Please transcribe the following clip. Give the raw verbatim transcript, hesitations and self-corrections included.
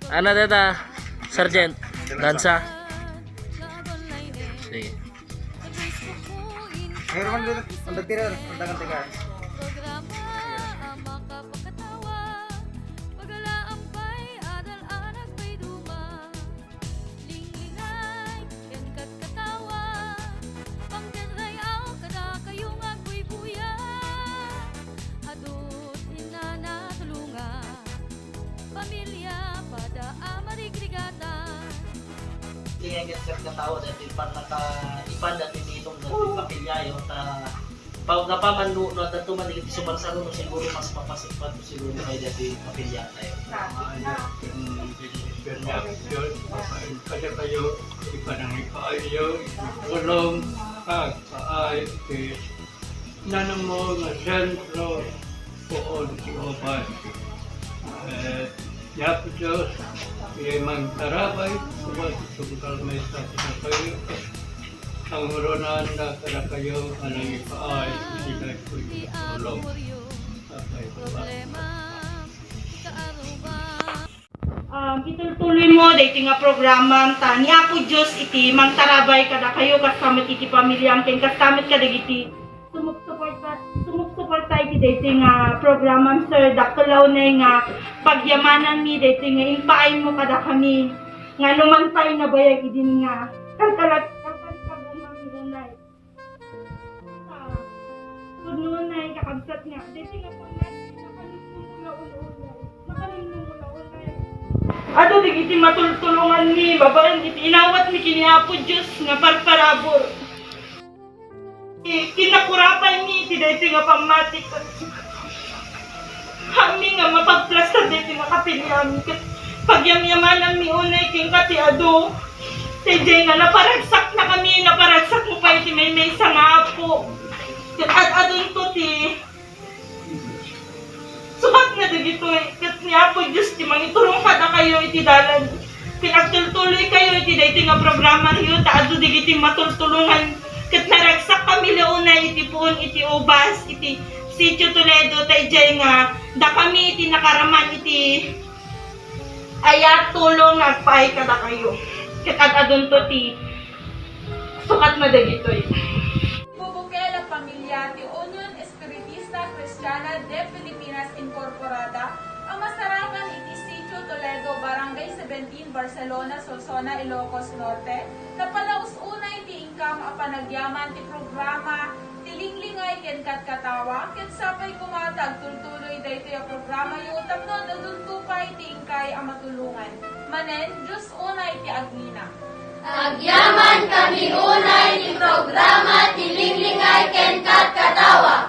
Ano deta, Sergeant? Dansa? Sige. Meron man dito. Ang nagtira, ang taga-taga. Programa a makapagkatawa, pagalaang pay adal a nagpayduma. Linglingay, ken katkatawa, pangderray-aw kadakayo nga agbuybuya. Adu ti natulongan, pamilia pada a marigrigatan. Linglingay ken katkatawa, daytoy pannaka-, ipan daytoy ti itom daytoy pamiliayo, ta Pa-, napaman no, no, adda man dagiti sumarsaruno, siguro mas mapasukbato siguro kayo dati pamilya tayo. Tama. Kaya kayo, ipanangipaayo, ipanangipaayo, agpaay, ti nanamo nga sentro, poon ti ubas. Eh, Ni Apo Dios, ti mangtarabay, ubas, tunggal maysa kadakayo. Panguronan na kadakayo, manangipaay, iti daytoy nga tulong. Apay, Papa. Um, itultuloy mo daytoy nga programam, ta ni Apo Dios iti mangtarabay kadakayo, kasta met iti pamiliam, ken kasta met kadagiti sumugsuporta, sumugsuporta iti daytoy nga programam, sir. Dakkel la unay nga pagyamananmi daytoy nga impaaymo kadakami, nga no man pay nabayag idin nga kalkalat-, kalkalkagumami unay. Ah, pudno unay, kakabsat nga, daytoy nga pamati, nakanimnimula unay. Nakanimnimula unay. Adu dagiti matultulonganmi babaen iti inawatmi ken ni Apo Dios nga parparabur. Kinakurapaymi iti daytoy nga pammati ket haanmi nga mapagplastar daytoy nga kapilianmi ket pagyamyamananmi unay kenka ti adu. Daydiay nga naparagsaknakami, naparagsakmo pay iti maymaysa nga Apo. Ket ad-adunto ti Sukat nga dagitoy, ket ni Apo Dios ti mangiturong kadakayo iti dalan. Pinagtultuloykayo iti daytoy nga programayo, ta adu dagiti matultulongan. Ket naragsak kami la unay iti puon iti ubas, iti Sitio Toledo, ta idiay nga dakami iti nakaraman iti ayat tulong nga agpaay kadakayo. Ket ad-adunto ti sukat nga dagitoy. Bubukela pamilya ti Union Espiritista Kristiana de Filipinas Incorporada a masarakan iti Sitio Toledo, Barangay seventeen, Barcelona, Solsona, Ilocos Norte, napalaus unay ti inkam a panagyaman ti programa ti Linglingay ken Katkatawa, ket sapay koma ta agtultuloy daytoy a programayo tapno ad-adunto pay ti inkay a matulongan. Manen, Dios unay ti agnina. Agyaman kami unay ti programa ti Linglingay ken Katkatawa.